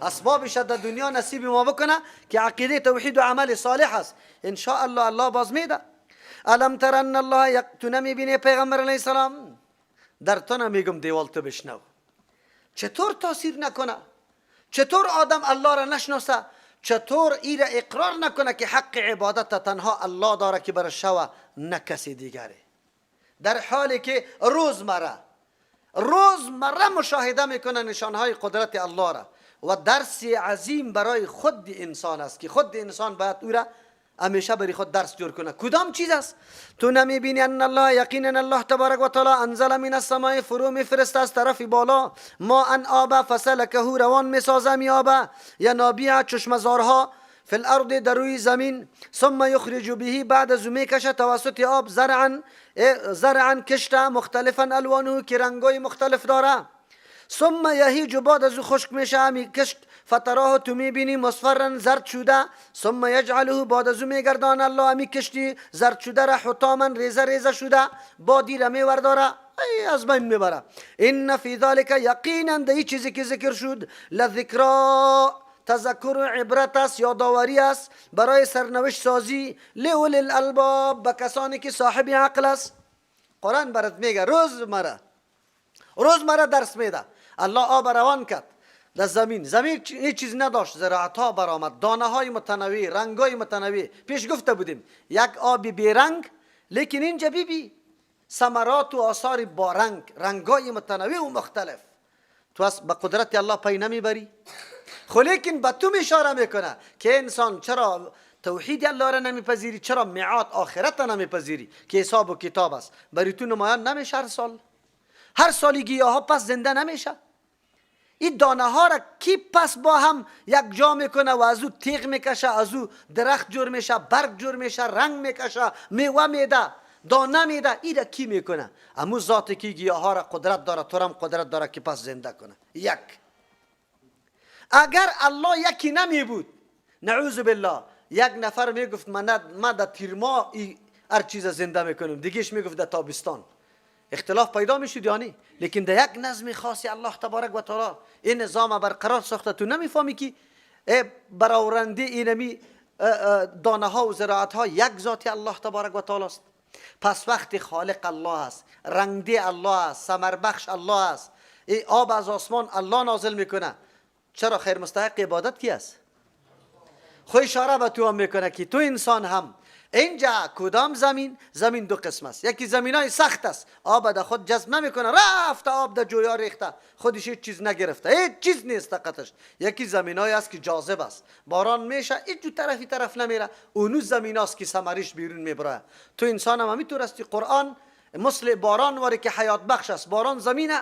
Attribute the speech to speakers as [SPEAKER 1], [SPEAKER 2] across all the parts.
[SPEAKER 1] اسبابش در دنیا نصیب ما بکنه که عقیده توحید و عمل صالح است. ان شاء الله الله باز میده. الم تر ان الله تو نمیبینی پیغمبر علیه السلام؟ در تو نمیگم دیوال تو بشنو. چطور تاثیر نکنه؟ چطور آدم الله را نشناسه؟ چطور ای را اقرار نکنه که حق عبادت تنها الله داره که برش شوه نه کسی دیگری؟ در حالی که روزمره مشاهده میکنه نشانهای قدرت الله را. و درس عظیم برای خود انسان است که خود انسان باید او را همیشه برای خود درس جور کنه. کدام چیز است؟ تو نمیبینی ان الله، یقینا الله تبارک و تعالی انزل من السماء، فرو میفرسته از طرف بالا، ما ان آب، فسلکه روان میسازه می آب، ینابیع چشمزارها، فی الارض در روی زمین، ثم یخرج به بعد از میکشه توسط آب، زرعا زرعا کشته، مختلفا الوانه که رنگای مختلف داره، ثم یهیج بعد از خشک میشه همی کشت، فتراه تو میبینی مصفرا زرد شده، ثم یجعله بعد از میگردان الله همی کشتی زرد شده را حطاما ریزه ریزه شده، بادی را میورداره ای از بین میبره. ان فی ذلک یقینا در این چیزی که ذکر شد لذکرا تذکر و عبرت است، یادآوری است برای سرنوشت سازی، لأولی الالباب به کسانی که صاحب عقل است. قرآن برات میگه روزمره روزمره درس میده. الله آب روان کرد در زمین، زمین هیچ چیز نداشت، زراعت ها برآمد، دانه های متنوع، رنگ های متنوع. پیش گفته بودیم یک آب بیرنگ، لیکن اینجا بی ثمرات و آثار با رنگ، رنگ های متنوع و مختلف. تو از به قدرت الله پی نمیبری، خو لیکن به تو اشاره میکنه که انسان چرا توحید الله را نمیپذیری، چرا میعاد آخرت را نمیپذیری که حساب و کتاب است برای تو نمایان نمیشه. هر سال هر سالی گیاه ها پس زنده نمیشه، این دانه ها را کی پس با هم یک جا میکنه و از او تیغ میکشه، از او درخت جور میشه، برگ جور میشه، رنگ میکشه، میوه میده، دانه میده، این را کی میکنه؟ امو ذاتی که گیاه ها را قدرت داره، تو را قدرت داره که پس زنده کنه. یک اگر الله یکی نمی بود، نعوذ بالله، یک نفر میگفت من در تیر ماه هر چیز زنده میکنم، دیگهش میگفت در تابستان، اختلاف پیدا میشد یعنی. لیکن در یک نظم خاصی الله تبارک و تعالی این نظام برقرار ساخته. تو نمیفهمی که براورنده اینمی دانه ها و زراعت ها یک ذاتی الله تبارک و تعالی است. پس وقتی خالق الله است، رنگده الله است، ثمر بخش الله است، ای آب از آسمان الله نازل میکنه، چرا خیر مستحق عبادت کی است؟ خو اشاره به تو هم میکنه که تو انسان هم اینجا کدام زمین؟ زمین دو قسم است، یکی زمین های سخت است، آب در خود جذب نمیکنه، رفته آب در جویا ریخته، خودش هیچ چیز نگرفته، هیچ چیز نیست قطش. یکی زمین های است که جاذب است، باران میشه هیچ جو طرفی طرف نمیره، اونو زمین است که ثمرش بیرون میبره. تو انسان هم همینطور استی. قرآن مثل باران واری که حیات بخش است، باران زمین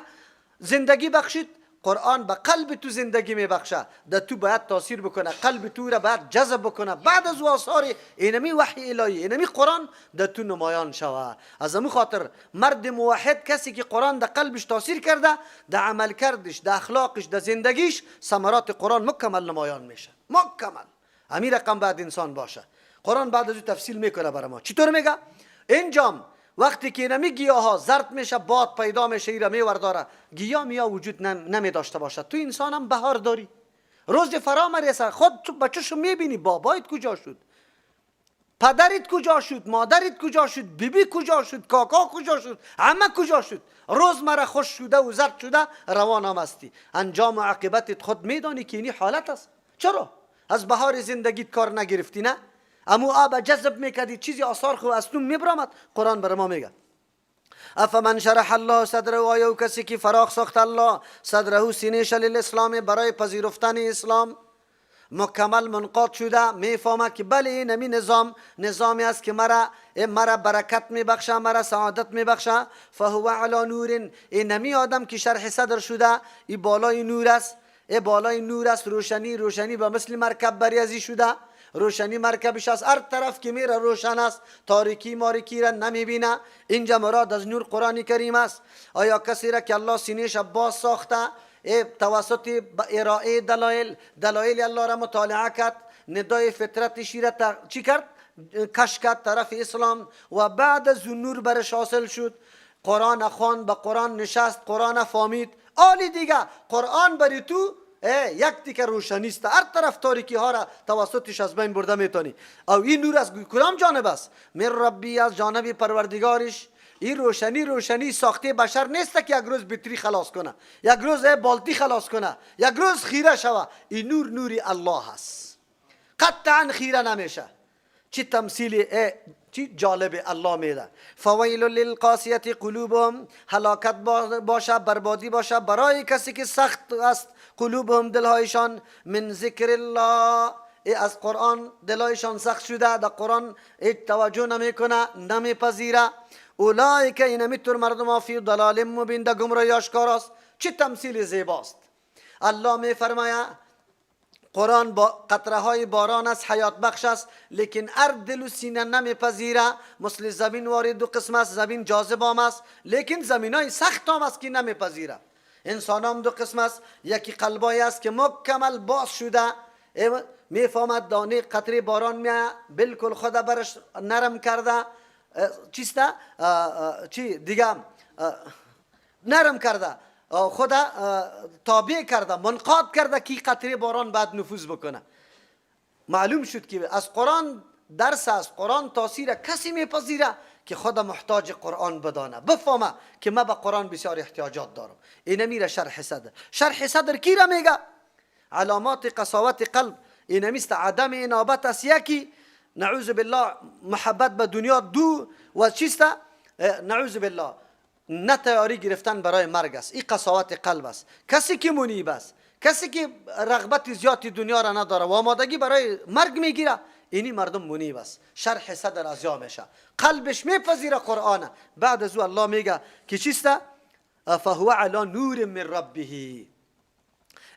[SPEAKER 1] زندگی بخشید، قرآن به قلب تو زندگی میبخشه، در تو باید تاثیر بکنه، قلب تو را باید جذب بکنه. بعد از آثار اینمی وحی الهی، اینمی قرآن در تو نمایان شوه. از امو خاطر مرد موحد کسی که قرآن در قلبش تاثیر کرده، در عمل کردش، در اخلاقش، در زندگیش ثمرات قرآن مکمل نمایان میشه، مکمل. همین رقم بعد انسان باشه. قرآن بعد از او تفصیل میکنه برای ما. چطور میگه؟ اینجام وقتی که اینمی گیاه ها زرد میشه، باد پیدا میشه، ایره میورداره، گیاه میا وجود نمی داشته باشه. تو انسان هم بهار داری، روز فرا میرسه، خود تو بچه‌شو میبینی، بابایت کجا شد، پدرت کجا شد، مادرت کجا شد، بیبی کجا شد، کاکا کجا شد، عمه کجا شد. روز مره خوش شده و زرد شده روان هم هستی. انجام و عاقبتت خود میدانی که اینی حالت است. چرا از بهار زندگیت کار نگرفتی؟ نه امو آب جذب میکردی، چیزی آثار خو از تو میبرامد. قرآن بر ما میگه افمن شرح الله صدره، آیا کسی که فراخ ساخت الله صدره سینه‌اش للاسلام برای پذیرفتن اسلام، مکمل منقاد شده، میفهمه که بله این نمی نظام نظامی است که مرا برکت میبخشه، مرا سعادت میبخشه. فهو علی نور، این نمی آدم که شرح صدر شده، این بالای نور است، ای بالای نور است، روشنی روشنی به مثل مرکب بریزی شده، روشنی مرکبش است، هر طرف که میره روشن است، تاریکی ماریکی را نمیبینه. اینجا مراد از نور قرآن کریم است. آیا کسی را که الله سینه‌اش باز ساخته، ای توسط ارائه دلایل، دلایل الله را مطالعه کرد، ندای فطرتش را چی کرد؟ کش کرد طرف اسلام و بعد از نور برش حاصل شد، قرآن خوان، به قرآن نشست، قرآن فهمید. آلی دیگه قرآن بری تو یک تیکه روشنی است، هر طرف تاریکی ها را توسطش از بین برده میتونی. او این نور از کدام جانب است؟ من ربی، از جانب پروردگارش. این روشنی روشنی ساخته بشر نیست که یک روز بتری خلاص کنه، یک روز بالتی خلاص کنه، یک روز خیره شوه. این نور نوری الله است، قطعا خیره نمیشه. چی تمثیل چی جالب الله میده. فویل للقاسیة قلوبهم، هلاکت باشه، بربادی باشه برای کسی که سخت است قلوبهم، دلهایشان، من ذکر الله، از قرآن دلهایشان سخت شده، در قرآن هیچ توجه نمیکنه، نمیپذیره. اولئک، اینمیتر مردم، فی ضلال مبین، در گمراهی آشکار است. چه تمثیل زیباست. الله میفرماید قرآن با قطره های باران است، حیات بخش است، لیکن هر دل و سینه نمیپذیره. مثل زمین واری دو قسم است، زمین جاذب هم است، لیکن زمین های سخت هم است که نمیپذیره. انسان هم دو قسم است، یکی قلبای است که مکمل باز شده، میفهمد دانه قطره باران میاد، بالکل خود برش نرم کرده، چیسته چی دیگه نرم کرده، خود تابع کرده، منقاد کرده که قطره باران بعد نفوذ بکنه. معلوم شد که از قرآن درس، از قرآن تاثیر کسی میپذیره که خود محتاج قرآن بدانه، بفهمه که ما به قرآن بسیار احتیاجات دارم. اینه میره شرح صدر. شرح صدر کی را میگه؟ علامات قساوت قلب اینمیست عدم انابت است یکی، نعوذ بالله محبت به دنیا دو، و چیست؟ نعوذ بالله نه تیاری گرفتن برای مرگ است. این قساوت قلب است. کسی که منیب است، کسی که رغبت زیاد دنیا را نداره و آمادگی برای مرگ میگیره، اینی مردم منیب است. شرح صدر از یا میشه، قلبش میپذیره قرآن. بعد از او الله میگه که چیست؟ فهو علی نور من ربه.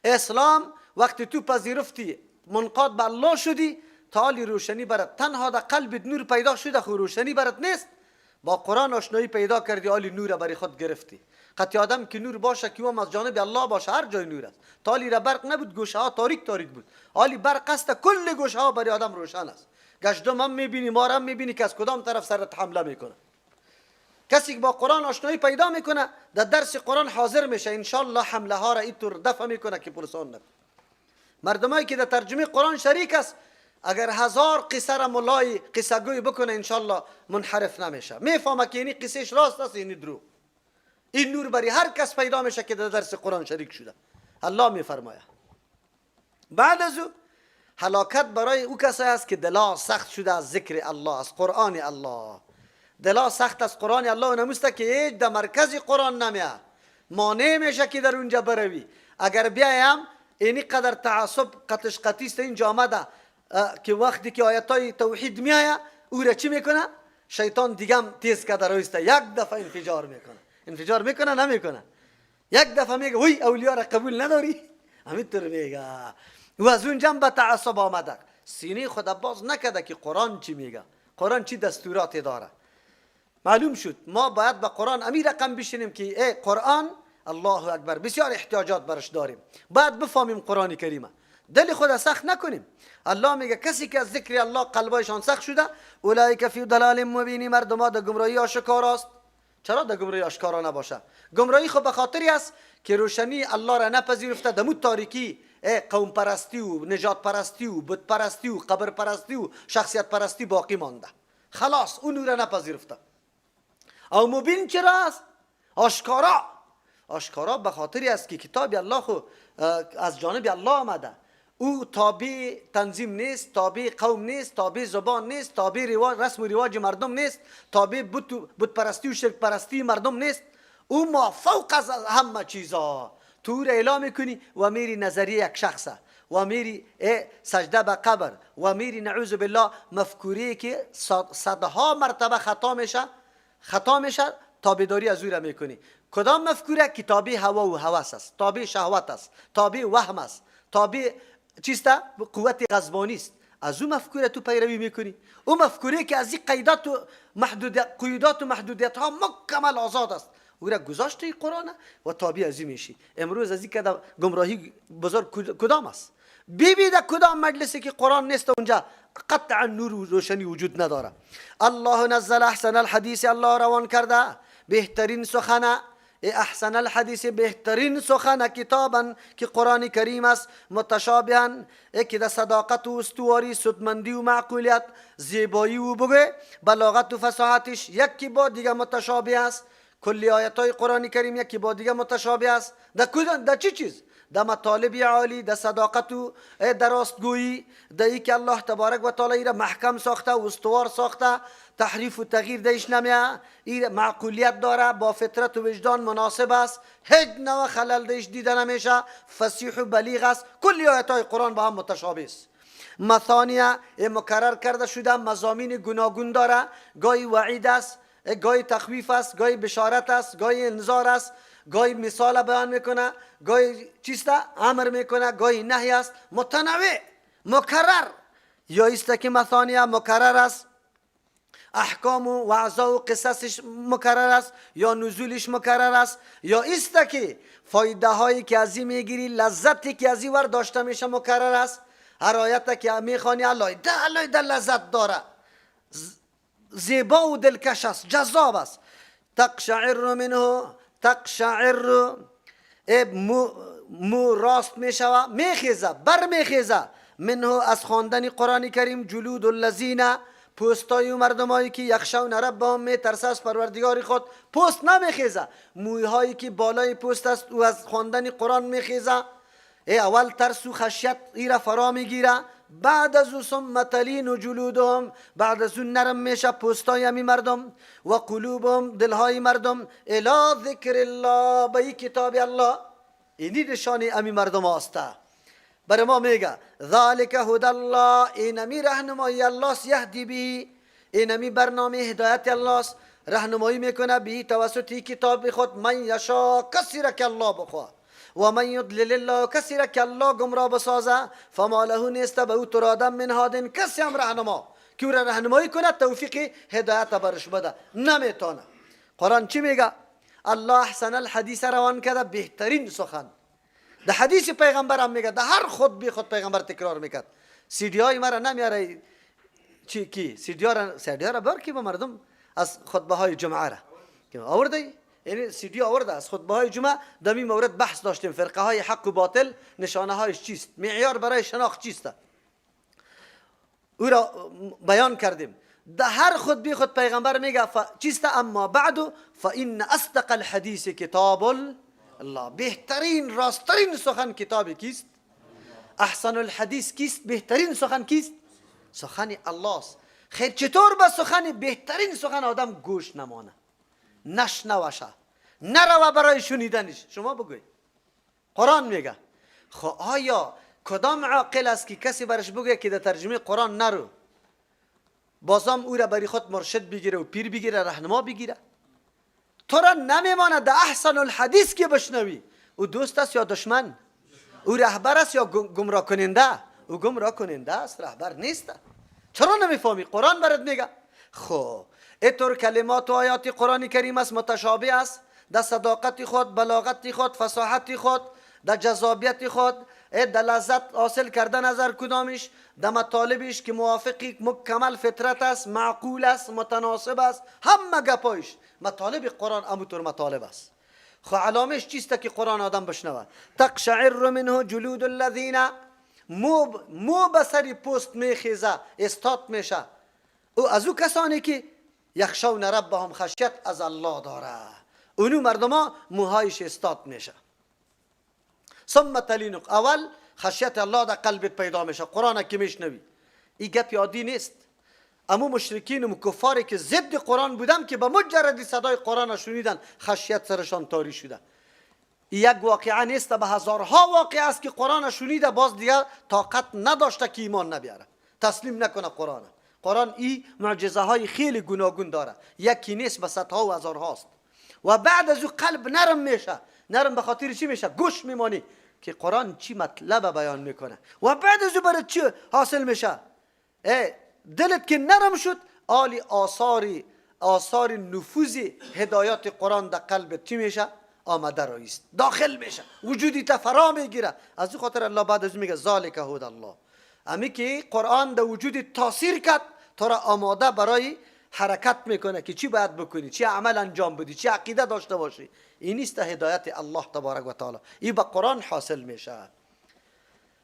[SPEAKER 1] اسلام وقتی تو پذیرفتی، منقاد به الله شدی، تا روشنی برات، تنها در قلبت نور پیدا شده، خو روشنی برات نیست. با قرآن آشنایی پیدا کردی، آلی نور برای خود گرفتی. قطعی آدم که نور باشه که هم از جانب الله باشه، هر جای نور است. تا آلی را برق نبود، گوشه ها تاریک تاریک بود. آلی برق است، کل گوشه ها برای آدم روشن است. گشدم هم میبینی، مار هم میبینی که از کدام طرف سرت حمله میکنه. کسی که با قرآن آشنایی پیدا میکنه، در درس قرآن حاضر میشه، انشالله حمله ها را اینطور دفع میکنه که پرسان نکنه. مردمایی که در ترجمه قرآن شریک است، اگر هزار قصه را ملای قصه گوی بکنه، انشالله منحرف نمیشه. میفهمه که اینی قصهش راست است، اینی دروغ. این نور برای هر کس پیدا میشه که در درس قرآن شریک شده. الله میفرماید بعد از او هلاکت برای او کسایی است که دلا سخت شده از ذکر الله، از قرآن الله. دلا سخت از قرآن الله نموسته که هیچ در مرکز قرآن نمیه، مانع میشه که در اونجا بروی. اگر بیایم اینی قدر تعصب قطش قطیست اینجا آمده که وقتی که آیت های توحید میآید، او را چی میکنه؟ شیطان دیگه تیز کرده رویسته، یک دفعه انفجار میکنه. انفجار میکنه نمیکنه؟ یک دفعه میگه وی اولیا را قبول نداری؟ همینطور میگه. و از اونجا به تعصب آمده، سینه خود باز نکرده که قرآن چی میگه، قرآن چی دستورات داره. معلوم شد ما باید به قرآن امی رقم بشینیم که ای قرآن الله اکبر، بسیار احتیاجات برش داریم، باید بفهمیم قرآن کریمه، دل خود سخت نکنیم. الله میگه کسی که از ذکر الله قلبایشان سخت شده، اولئک فی ضلال مبین، مردم در گمراهی آشکار است. چرا در گمراهی آشکارا نباشه؟ گمراهی خب به خاطری است که روشنی الله را نپذیرفته، دمو تاریکی قوم پرستی و نجات پرستی و بت پرستی و قبر پرستی و شخصیت پرستی باقی مانده. خلاص اون را نپذیرفته. او مبین چرا است؟ آشکارا. آشکارا به خاطری است که کتاب الله خو از جانب الله آمده، او تابع تنظیم نیست، تابع قوم نیست، تابع زبان نیست، تابع رسم و رواج مردم نیست، تابع بت پرستی و شرک پرستی مردم نیست. او ما فوق از همه چیزا. تو را اعلام میکنی و میری نظریه یک شخصه و میری سجده به قبر و میری نعوذ بالله مفکوری که صدها مرتبه خطا میشه، خطا میشه، تابعداری از او را میکنی. کدام مفکوره؟ که تابع هوا و هوس است، تابع شهوت است، تابع وهم است، تابع چیست؟ قوت غضبانی است. از او مفکوره تو پیروی میکنی. او مفکوره که از این قیدات و قیودات و محدودیت ها مکمل آزاد است، او را گذاشته قرآن و تابع از میشی. امروز از این که گمراهی بزرگ کدام است؟ ببین در کدام مجلسی که قرآن نیست اونجا قطعا نور و روشنی وجود نداره. الله نزل احسن الحدیث، الله روان کرده بهترین سخنه. احسن الحدیث بهترین سخن کتابا که قرآن کریم است، متشابها که در صداقت و استواری، سودمندی و معقولیت، زیبایی و بگه بلاغت و فصاحتش یکی با دیگه متشابه است. کلی آیت های قرآن کریم یکی با دیگه متشابه است. در چی چیز؟ در مطالب عالی، در صداقت و در راستگویی، در ای که الله تبارک و تعالی را محکم ساخته و استوار ساخته، تحریف و تغییر درش نمیه، ای معقولیت داره، با فطرت و وجدان مناسب است، هیچ نوع خلل درش دیده نمیشه، فصیح و بلیغ است. کلی آیت های قرآن با هم متشابه است. مثانیه مکرر کرده شده، مضامین گوناگون داره، گاهی وعید است، گاهی تخویف است، گاهی بشارت است، گاهی انذار است، گاهی مثال بیان میکنه، گاهی چیست امر میکنه، گاهی نهی است. متنوع مکرر یا است که مثانیه مکرر است، احکام و وعظا و قصصش مکرر است یا نزولش مکرر است، یا است که فایده هایی که از این میگیری، لذتی که از این ور داشته میشه مکرر است. هر آیت که میخوانی علایده علایده لذت داره، زیبا و دلکش است، جذاب است. تقشعر منه، تقشعر مو راست میشوه، میخیزه، بر میخیزه، منه از خواندن قرآن کریم، جلود الذین پوستای مردمایی که یخشون ربهم میترسه از پروردگار خود، پوست نمیخیزه، مویهایی که بالای پوست است او از خواندن قرآن میخیزه. ای اول ترس و خشیت ای را فرا میگیره، بعد از او ثم تلین جلودهم، بعد از او نرم میشه پوستای همی مردم، و قلوبهم دلهای مردم، الی ذکر الله به کتاب الله. اینی نشانی امی مردم هسته. برای ما میگه ذالک هدی الله، اینمی رهنمایی الله یهدی به، اینمی برنامه هدایت الله است، رهنمایی میکنه به توسط کتاب خود، من یشا کسی را که الله بخواه، و من یضلل الله کسی را که الله گمراه بسازه، فما له نیست به او ترادم من هادن، کسی هم رهنما که او را رهنمایی کنه توفیق هدایت برش بده نمیتونه. قرآن چی میگه؟ الله احسن الحدیث روان کرده، بهترین سخن. در حدیث پیغمبر هم میگه، در هر خطبه خود پیغمبر تکرار میکرد. سی دی های مرا نمیاره چی کی سی دی ها را بار کی به مردم از خطبه های جمعه را آورده، یعنی سی دی آورده از خطبه های جمعه. در این مورد بحث داشتیم، فرقه های حق و باطل نشانه هایش چیست، معیار برای شناخت چیست، او را بیان کردیم. در هر خطبه خود پیغمبر میگه چیست؟ اما بعد فان اصدق الحدیث کتاب الله، بهترین راستترین سخن کتاب کیست؟ احسن الحدیث کیست؟ بهترین سخن کیست؟ سخن الله است. خیر چطور به سخن بهترین سخن آدم گوش نمانه، نشنوشه، نروه برای شنیدنش؟ شما بگوی قرآن میگه. خب آیا کدام عاقل است که کسی برش بگه که در ترجمه قرآن نرو، بازم او را برای خود مرشد بگیره و پیر بگیره، رهنما بگیره؟ تو را نمیمانه در احسن الحدیث که بشنوی. او دوست است یا دشمن؟ او رهبر است یا گمراه کننده؟ او گمراه کننده است، رهبر نیست. چرا نمیفهمی؟ قرآن برات میگه. خب اینطور کلمات و آیات قرآن کریم است، متشابه است در صداقت خود، بلاغت خود، فصاحت خود، در جذابیت خود، در لذت حاصل کردن از هر کدامش، در مطالبش که موافقی مکمل فطرت است، معقول است، متناسب است، همه گپایش مطالب قرآن همونطور مطالب است. خب علامش چیست که قرآن آدم بشنوه؟ تقشعر منه جلود الذین، مو به سر پوست میخیزه، استاد میشه، او از او کسانی که یخشون ربهم، خشیت از الله داره، اونو مردما موهایش استاد میشه. ثم تلین، اول خشیت الله در قلبت پیدا میشه، قرآن که میشنوی. این گپ عادی نیست. امو مشرکین و کفاری که ضد قرآن بودن که به مجرد صدای قرآن شنیدن خشیت سرشان تاری شده. یک واقعه نیست، به هزارها واقعه است که قرآن شنیده باز دیگه طاقت نداشته که ایمان نبیاره، تسلیم نکنه قرآن. قرآن این معجزه های خیلی گوناگون داره، یکی نیست، به صدها و هزارهاست. و بعد از او قلب نرم میشه. نرم به خاطر چی میشه؟ گوش میمانی که قرآن چی مطلب بیان میکنه. و بعد از او برای چی حاصل میشه؟ دلت که نرم شد، آلی آثار نفوذ هدایات قرآن در قلبت چی میشه؟ آمده رایست، داخل میشه، وجودی تفرا میگیره. از او خاطر الله بعد از میگه ذالک هدی الله، امی که قرآن در وجود تاثیر کرد، تو را آماده برای حرکت میکنه که چی باید بکنی، چی عمل انجام بدی، چی عقیده داشته باشی. این نیست هدایت الله تبارک و تعالی، این به قرآن حاصل میشه.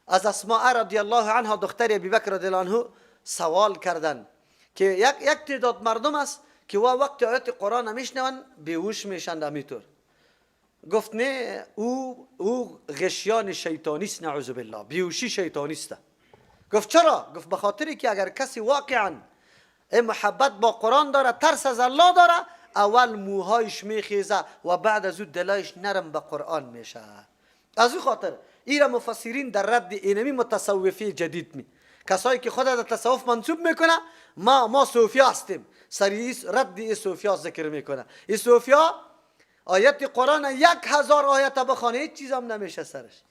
[SPEAKER 1] از اسماء رضی الله عنها دختر ابی بکر رضی الله عنه سوال کردن که یک تعداد مردم است که وقت آیات قرآن میشنون بیهوش میشن. امیطور گفت نه، او غشیان شیطانی است، نعوذ بالله، بیهوشی شیطانی است. گفت چرا؟ گفت به خاطری که اگر کسی واقعا محبت با قرآن داره، ترس از الله داره، اول موهایش میخیزه و بعد از او دلایش نرم به قرآن میشه. از او خاطر ایرا مفسرین در رد اینمی متصوفی جدید می، کسایی که خود در تصوف منسوب میکنه، ما صوفیا هستیم، سریع رد ای صوفیا ذکر میکنه. ای صوفیا آیت قرآن 1000 آیت بخوانه هیچ چیز هم نمیشه سرش.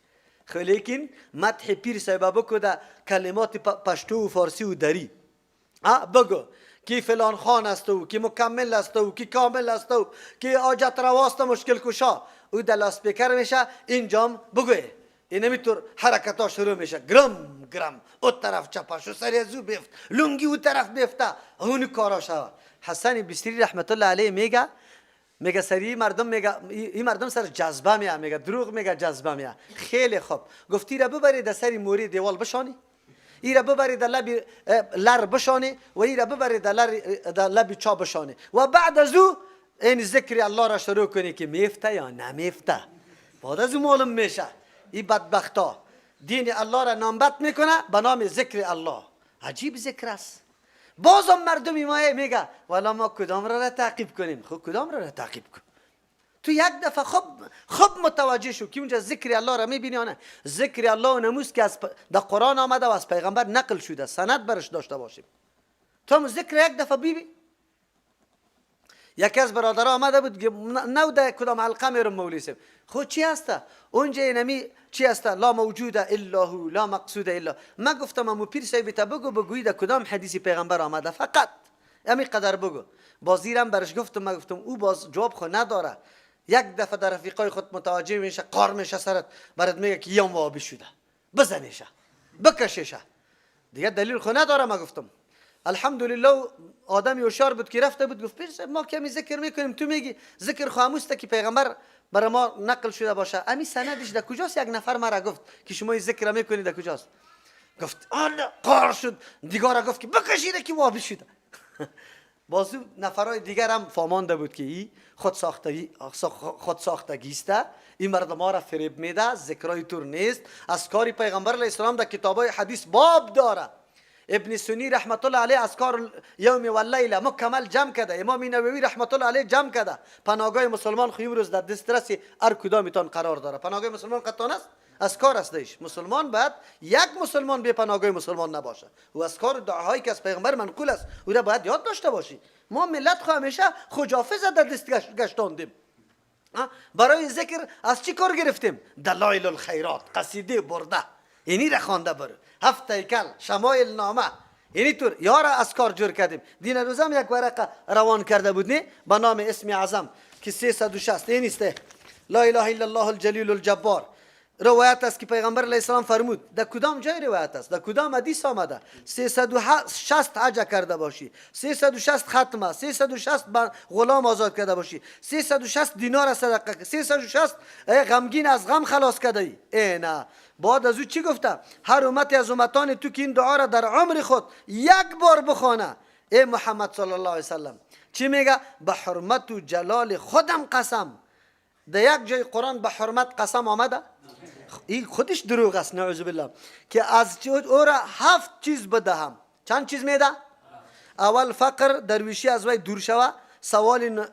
[SPEAKER 1] لیکن مدح پیر صاحب بکو ده کلمات پشتو و فارسی و دری بگو کی فلان خان است و کی مکمل است و کی کامل است و کی حاجت رواست مشکل کشا، او در لاسپیکر میشه اینجام بگوی. اینمیطور حرکت ها شروع میشه، گرم گرم او طرف چپش و سری از او بیفت، لنگی او طرف بیفته، اون کارا شود. حسن بصری رحمت الله علیه میگه سری مردم، میگه این مردم سر جذبه میه، میگه دروغ میگه جذبه میه. خیلی خوب، گفتی را ببری در سری موری دیوال بشانی، ای را ببری در لب لر بشانی و ای را ببری در لب چا بشانی و بعد از او این ذکر الله را شروع کنی که میفته یا نمیفته. بعد از او معلوم میشه این بدبختا دین الله را نامبت میکنه به نام ذکر الله. عجیب ذکر است. بازم مردمی ما میگه والا ما کدام را تعقیب کنیم؟ خب کدام را تعقیب کن؟ تو یک دفعه خوب متوجه شو که اونجا ذکر الله را میبینی یا نه. ذکر الله و نموز که از در قرآن آمده و از پیغمبر نقل شده، سند برش داشته باشیم. تو هم ذکر یک دفعه ببین. یکی از برادرها آمده بود که نو ده کدام حلقه میرم مولوی صاحب. خب چی هسته؟ اونجا اینمی چی هسته؟ لا موجود الا هو، لا مقصود الا. من گفتم امو پیر صاحب تا بگو بگویی ده کدام حدیث پیغمبر آمده، فقط امی قدر بگو. بازیرم برش گفتم، من گفتم او باز جواب خو نداره. یک دفعه در رفیقای خود متوجه میشه، قار میشه سرت، برات میگه که یام وابی شده، بزنیشه، بکشیشه، دیگه دلیل خو نداره. من گفتم الحمدلله آدم هوشیار بود که رفته بود گفت پیر صاحب ما کمی ذکر میکنیم، تو میگی ذکر خاموسته که پیغمبر برای ما نقل شده باشه، امی سندش در کجاست؟ یک نفر مرا گفت که شما ذکر میکنید در کجاست؟ گفت آن قار شد، دیگارا گفت که بکشیده که وابی شده. بازو نفرای دیگر هم فامانده بود که ای خود ساختگی است، این مردم ها را فریب میده، ذکرای تور نیست، از کاری پیغمبر علیه السلام در کتابای حدیث باب داره. ابن سنی رحمت الله علیه اذکار یوم و لیله مکمل جمع کرده، امام نووی رحمت الله علیه جمع کرده. پناهگاه مسلمان خو امروز در دسترس هر کدامتان قرار داره. پناهگاه مسلمان قطعا است، اذکار است دیش. مسلمان باید یک مسلمان به پناهگاه مسلمان نباشه و اذکار دعاهایی که از پیغمبر منقول است او را باید یاد داشته باشی. ما ملت خو همیشه خجافظ در دست گشتاندیم. برای ذکر از چی کار گرفتیم؟ دلایل الخیرات، قصیده برده، اینی را خوانده برو، هفت هیکل، شمایل نامه، اینی طور یارا از کار جور کردیم. دین روزم یک ورقه روان کرده بود نه به نام اسم اعظم که 360 اینیسته، لا اله الا الله الجلیل الجبار. روایت است که پیغمبر علیه السلام فرمود، در کدام جای روایت است، در کدام حدیث آمده 360 حج کرده باشی، 360 ختمه، 360 غلام آزاد کرده باشی، 360 دینار صدقه، 360 غمگین از غم خلاص کرده ای. ای نه، بعد از او چی گفته؟ هر امتی از امتان تو که این دعا را در عمر خود یک بار بخوانه، ای محمد صلی الله علیه وسلم چی میگه؟ به حرمت و جلال خودم قسم. در یک جای قرآن به حرمت قسم آمده؟ این خودش دروغ است، نعوذ بالله، که از او را 7 چیز بدهم. چند چیز میده؟ اول فقر، درویشی از وی دور شوه، سوال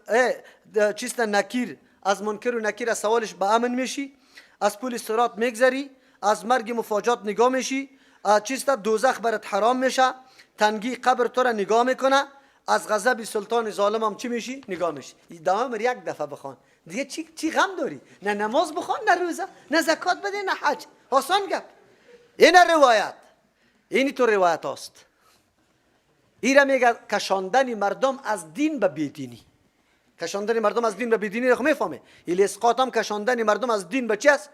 [SPEAKER 1] چیست نکیر، از منکر و نکیر از سوالش به امن میشی، از پول صراط میگذری، از مرگ مفاجات نگاه میشی، چیست دوزخ برات حرام میشه، تنگی قبر تو را نگاه میکنه، از غضب سلطان ظالم هم چی میشی؟ نگاه میشی. دوام یک دفعه بخوان دیگه چی غم داری؟ نه نماز بخوان، نه روزه، نه زکات بده، نه حج. آسان گپ. این روایت، اینی تو روایت هست. ایره میگه کشاندن مردم از دین به بیدینی. کشاندن مردم از دین به بیدینی رو میفهمه. ایل اسقاط هم کشاندن مردم از دین به چی است؟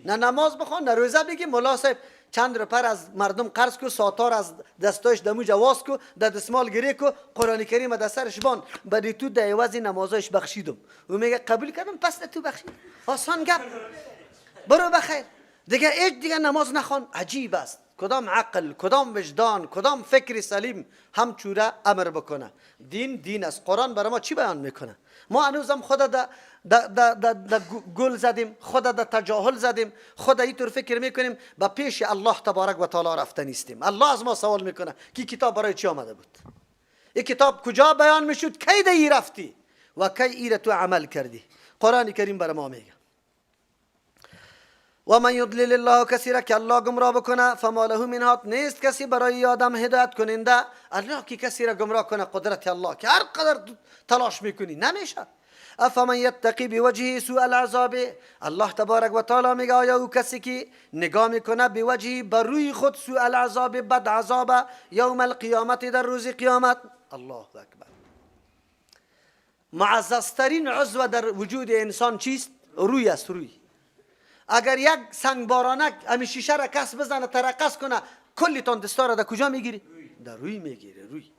[SPEAKER 1] نه نماز بخوان، نه روزه بگی. مولا صاحب چند روپر از مردم قرض کو، ساتار از دستاش دمو جواز کو، در دستمال گره کو، قرآن کریم در سرش بان، برای تو در عوض نمازایش بخشیدم. و میگه قبول کردم، پس تو بخشید. آسان گپ، برو بخیر دیگه، هیچ دیگه نماز نخوان. عجیب است، کدام عقل، کدام وجدان، کدام فکر سلیم هم چوره امر بکنه؟ دین دین است. قرآن برای ما چی بیان میکنه؟ ما هنوزم خود در گل زدیم، خود در تجاهل زدیم، خود اینطور فکر میکنیم، به پیش الله تبارک و تعالی رفته نیستیم. الله از ما سوال میکنه که کتاب برای چی آمده بود؟ این کتاب کجا بیان میشد؟ کی ده ای رفتی و کی ای تو عمل کردی؟ قرآن کریم برای ما میگه و من یضلل الله، کسی را که الله گمراه بکنه، فما له من هاد، نیست کسی برای آدم هدایت کننده. الله که کسی را گمراه کنه، قدرت الله که هر قدر تلاش میکنی نمیشه. افمن یتقی بوجهه سوء العذاب، الله تبارک و تعالی میگه آیا او کسی که نگاه میکنه، بوجهه بر روی خود، سوء العذاب بد عذاب، یوم القیامت در روز قیامت. الله اکبر. معززترین عضو در وجود انسان چیست؟ روی است، روی. اگر یک سنگ بارانک امی شیشه را کس بزنه، ترقص کنه، کلیتان دستا را در کجا میگیری؟ در روی میگیره. روی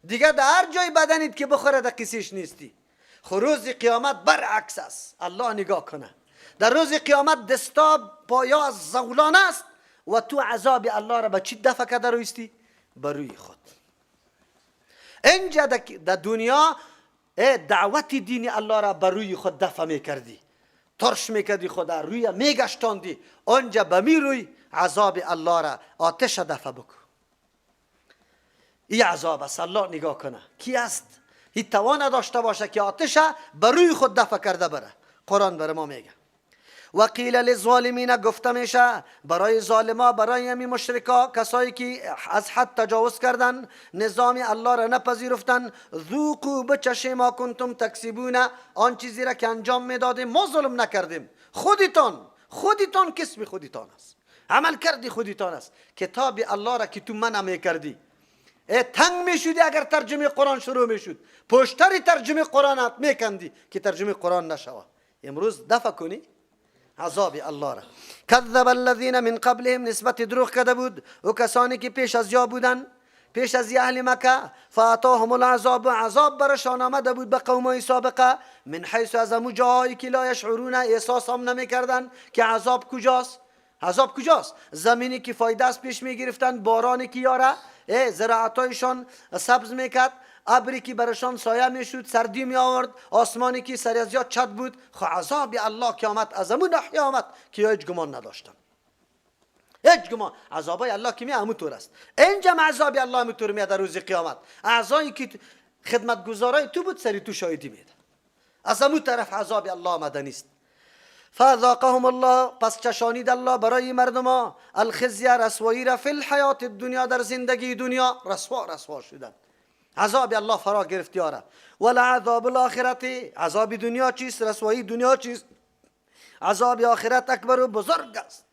[SPEAKER 1] دیگه در هر جای بدنیت که بخوره در قصیش نیستی. خو روز قیامت برعکس است. الله نگاه کنه، در روز قیامت دستا پایا از زولان است و تو عذاب الله را به چی دفع کرده رویستی؟ به روی خود. اینجا در دنیا دعوت دین الله را بر روی خود دفع میکردی، ترش میکردی، خود روی میگشتاندی. آنجا به می روی عذاب الله را، آتش دفع بکن. این عذاب است. الله نگاه کنه کی است این توان داشته باشه که آتش بر روی خود دفع کرده بره؟ قرآن بر ما میگه و قیل للظالمین، گفته میشه برای ظالما، برای همی مشرکا، کسایی که از حد تجاوز کردن، نظام الله را نپذیرفتن، ذوقوا بچشید، ما کنتم تکسبون، آن چیزی را که انجام میدادیم. ما ظلم نکردیم، خودتان، خودتان، کسب خودتان است، عمل کردی خودتان است. کتاب الله را که تو منع میکردی، تنگ میشدی اگر ترجمه قرآن شروع میشد، پشتری ترجمه قرآن میکندی که ترجمه قرآن نشوه. امروز دفع کنی عذاب الله را. کذب الذین من قبلهم، نسبت دروغ کرده بود و کسانی که پیش از یا بودن، پیش از اهل مکه. فاتاهم العذاب، عذاب برشان آمده بود، به قوم سابقه، من حیث از امو جاهایی که لا یشعرون، احساس هم نمیکردن که عذاب کجاست. عذاب کجاست؟ زمینی که فایده است پیش میگرفتن، بارانی که یاره زراعتایشان سبز میکرد، ابری که برشان سایه میشد، سردی می آورد، آسمانی که سر از چت بود. خو عذاب الله که آمد، از امون ناحیه آمد که هیچ گمان نداشتن، هیچ گمان. عذابای الله که می همون طور است. اینجا عذاب الله همون طور میاد. در روز قیامت اعضایی که خدمتگزارای تو بود سری تو شاهدی میده. از همون طرف عذاب الله آمده نیست. فاذاقهم الله، پس چشانید الله برای مردم ها، الخزی رسوایی را، فی الحیات الدنیا در زندگی دنیا. رسوا رسوا شدن، عذاب الله فرا گرفت یاره. ولعذاب الاخرت، عذاب دنیا چیست؟ رسوایی دنیا چیست؟ عذاب آخرت اکبر و بزرگ است.